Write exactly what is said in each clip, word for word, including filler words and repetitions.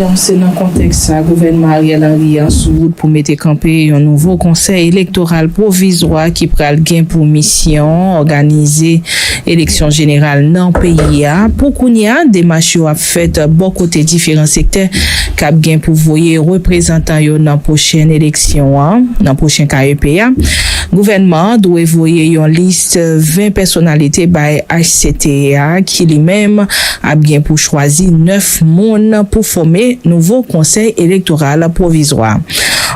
Se nan kontèks sa, gouvènman Ariel Henry an sou wout pou mete kanpe yon nouvo konsèy elektoral pwovizwa ki pral gen pou misyon òganize eleksyon jeneral nan peyi a. Pou kounye a, demach yo ap fèt bò kote diferan sektè k ap gen pou voye reprezantan yo nan pwochèn eleksyon an, nan pwochen K E P a. Gouvènman an dwe voye yon lis ven pèsonalite bay H C T A, ki li menm ap gen pou chwazi nèf moun pou fòme nouvo konsèy elektoral pwovizwa.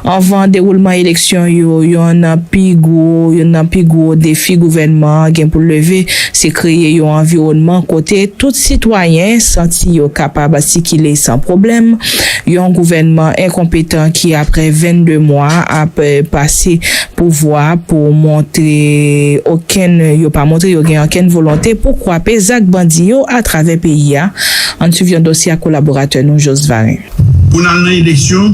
Anvan dewoulman eleksyon yo, yonn pi gwo, yonn nan pi gwo defi gouvènman an gen pou leve, se kreye yon anviwònman kote tout sitwayen santi yo kapab sikile san pwoblèm. Yon gouvènman enkonpetan ki, apre vennde mwa, ap, eh, pase pouvwa pou montre okenn, yo pa montre yo gen okenn volonte pou kwape zak bandi yo atravè peyi a. Ann swiv yon dosye ak kolaboratè nou, Jos Varin. Pou n al nan eleksyon,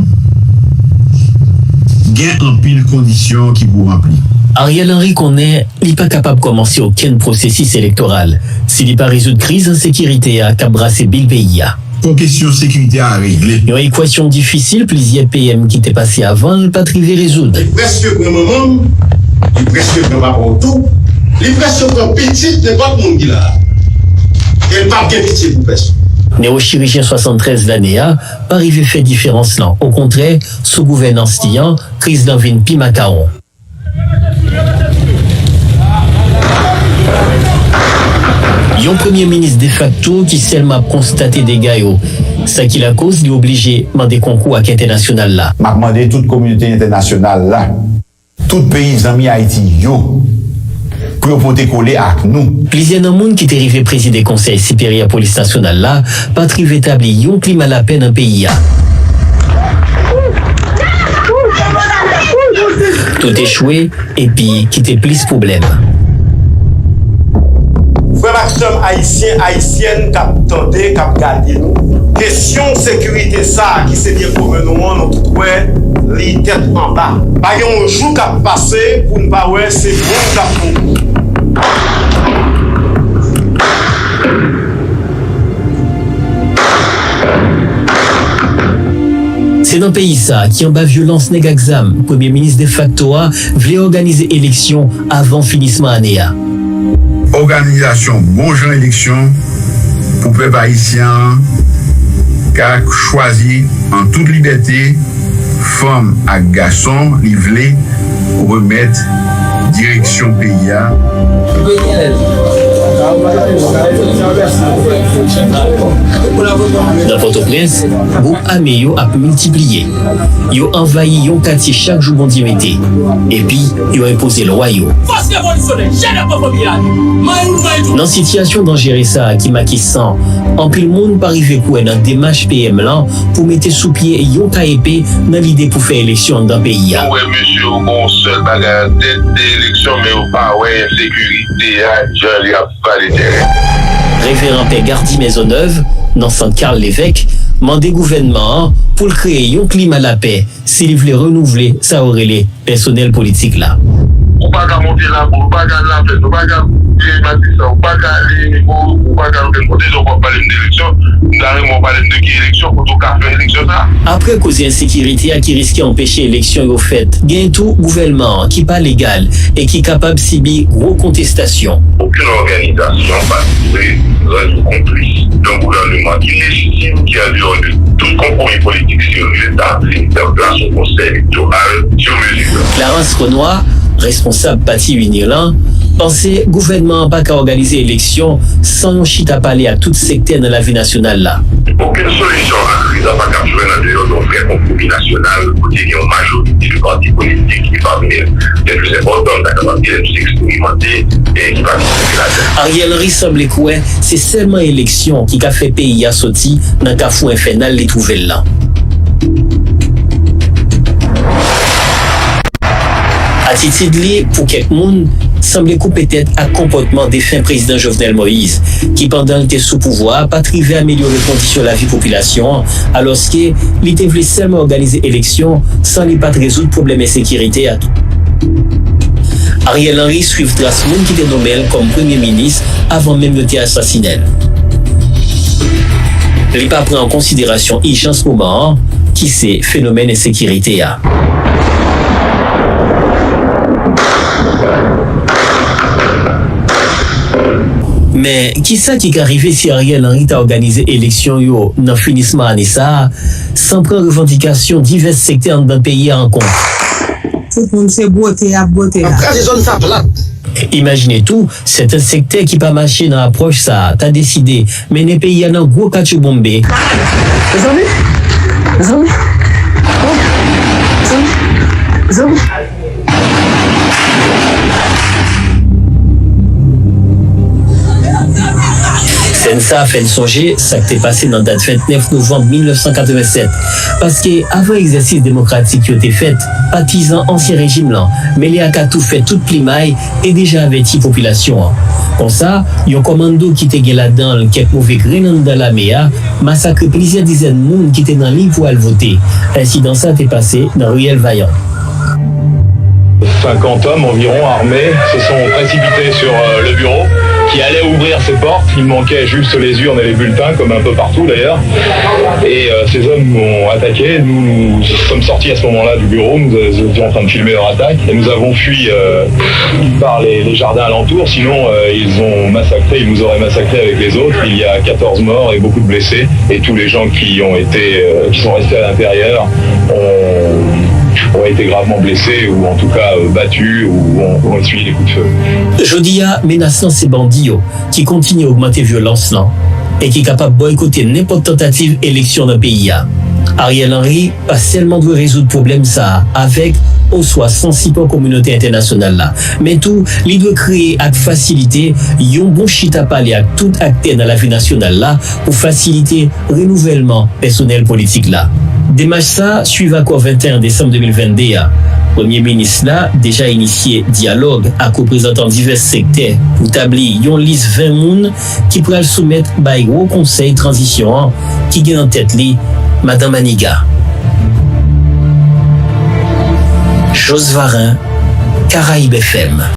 gen anpil kondisyon ki pou ranpli. Ariel Henry konnen li pa kapab kòmanse okenn pwosesis elektoral si li pa rezoud kriz ensekirite a k ap brase bil peyi a. Fò kesyon sekirite a regle. Yon ekwasyon difisil plizyè P M ki te pase avan l pa t rive rezoud. Li prèske pran manman m, li prèske pran papa w tou, li prèske pran pitit nenpòt moun ki la a. E l p ap gen pitye pou pèsonn. Newochirijyen swasanntrèz lane a pa rive fè diferans lan. Okontrè, sou gouvènans li an, kriz lan vin pi makawon. Yon premye minis defakto ki sèlman ap konstate dega yo, sa ki lakoz li oblije mande konkou ak entènasyonal la. M ap mande tout kominote entènasyonal la, tout peyi zanmi Ayiti yo, pou yo pote kole ak nou. Plizyè nan moun ki te rive prezide Konsèy Siperyè Polis Nasyonal la pa t rive tabli yon klima lapè nan peyi a. Tout echwe epi kite plis pwoblèm. Frè m ak sè m ayisyen, ayisyèn k ap tande, k ap gade nou, kesyon sekirite sa a ki se byen komen nou an, nou tout wè li tèt anba. Pa gen yon jou k ap pase pou n pa wè se moun k ap mouri. Se nan peyi sa a ki anba vyolans nèg ak zam, premye minis defakto a vle òganize eleksyon avan finisman ane a. Òganizasyon bon jan eleksyon pou pèp ayisyen an ka chwazi an tout libète fanm ak gason li vle pou remèt direksyon peyi a. Nan Pòtoprens, gwoup ame yo ap miltipliye. Yo anvayi yon katye chak jou Bondye mete, epi yo enpoze lwa yo. Fòs revolisyonè, jenès pòtoprens yo. Nan sitiyasyon danjere sa a ki make san, anpil moun pa rive kwè nan demach P M lan pou mete sou pye yon K E P nan lide pou fè eleksyon anndan peyi a. Nou wè mesye yo gen yon sèl bagay an tèt, se eleksyon, men yo pa wè ensekirite a, jan li ap vale teren. Reveran Pè Gardy Maisonneuve, nan sant Karl Lévesque, mande gouvènman an pou l kreye yon klima lapè si li vle renouvle sa yo rele pèsonèl politik la. Ou pa ka monte Labou, ou pa ka Lavèn, ou pa ka, eh, Matisan, ou pa ka ale Nivo, ou pa ka okenn kote, donk w ap pale m de eleksyon. M ta renmen w pale m de ki eleksyon, kote w ka fè eleksyon sa a. Apre koze ensekirite a ki riske anpeche eleksyon yo fèt, gen tou gouvènman an ki pa legal e ki kapab sibi gwo kontestasyon. Okenn òganizasyon pa dwe rann yo konplis yon gouvènman ilejitim ki andeyò de tout konpwomi politik serye ta vle mete an plas yon konsèy elektoral sou mezi. Clarence Renois, responsab pati UNIR lan, panse gouvènman an pa ka òganize eleksyon san yon chita pale ak tout sektè nan lavi nasyonal la. Okenn solisyon a kriz la pa kab jwenn andeyò yon vrè konpwomi nasyonal kote gen yon majorite de pati politik e pami yo, le plis enpòtan, ta kapab di le plis eksperimante e ki pa vin popilatè. Ariel Henry sanble kwè se sèlman eleksyon ki ka fè peyi a soti nan kafou enfènal li twouve l lan. Atitid li, pou kèk moun, sanble koupe tèt ak konpòtman defen prezidan Jovenel Moïse, ki pandan l te sou pouvwa a pa t rive amelyore kondisyon lavi popilasyon an, alòske li te vle sèlman òganize eleksyon san li pa t rezoud pwoblèm ensekirite a tou. Ariel Henry swiv tras moun ki te nonmen l kòm premye minis avan menm yo te asasinen l. Li pa pran an konsiderasyon ijans moman an, ki se fenomèn ensekirite a. Men, kisa ki ka rive si Ariel Henry ta òganize eleksyon yo nan finisman ane sa a, san pran revandikasyon divès sektè anndan peyi a an kont? Tout moun se bwote y ap bwote la. N ap kraze zòn sa plat. Imajine tou, sèten sektè ki pa mache nan apwòch sa a ta deside mennen peyi a nan gwo katchoubonmbe. Mezanmi! Mezanmi! Oh! Mezanmi! Mezanmi! Sèn sa a fè n sonje sa k te pase nan dat vennèf novanm mil nèf san katrevennsèt, paske avan egzèsis demokratik yo te fèt, patizan ansyen rejim lan, mele ak atoufè tout plimay, te deja avèti popilasyon an. Konsa, yon kòmando ki te gen ladan l kèk move grenn anndan lame a, masakre plizyè dizèn moun ki te nan liy pou al vote. Ensidan sa te pase nan riyèl Vayan. Cinquante hommes environ armés se sont précipités sur euh, le bureau qui allait ouvrir ses portes. Il manquait juste les urnes et les bulletins, comme un peu partout d'ailleurs. Et euh, ces hommes ont attaqué. Nous, nous sommes sortis à ce moment-là du bureau. Nous étions en train de filmer leur attaque. Et nous avons fui euh, par les, les jardins alentours. Sinon, euh, ils ont massacré, ils nous auraient massacrés avec les autres. Il y a quatorze morts et beaucoup de blessés. Et tous les gens qui ont été, euh, qui sont restés à l'intérieur ont, ont été gravement blessés ou en tout cas euh, battus ou ont, ont essuyé les coups de feu. Jodi a, menas lan se bandi yo ki kontinye ogmante vyolans lan e ki kapab bòykote nenpòt tantativ eleksyon nan peyi a. Ariel Henry pa sèlman dwe rezoud pwoblèm sa a avèk oswa san sipò kominote entènasyonal la, men tou li dwe kreye ak fasilite yon bon chita pale ak tout aktè nan lavi nasyonal la pou fasilite renouvèlman pèsonèl politik la. Demach sa a swiv akò venteyen desanm de mil vennde a. Premye minis la deja inisye dyalòg ak reprezantan divès sektè pou tabli yon lis ven moun ki pral soumèt bay Wo Konsèy Tranzisyon an, ki gen nan tèt li Madan Maniga. Jos Varin, Caraïbes F M.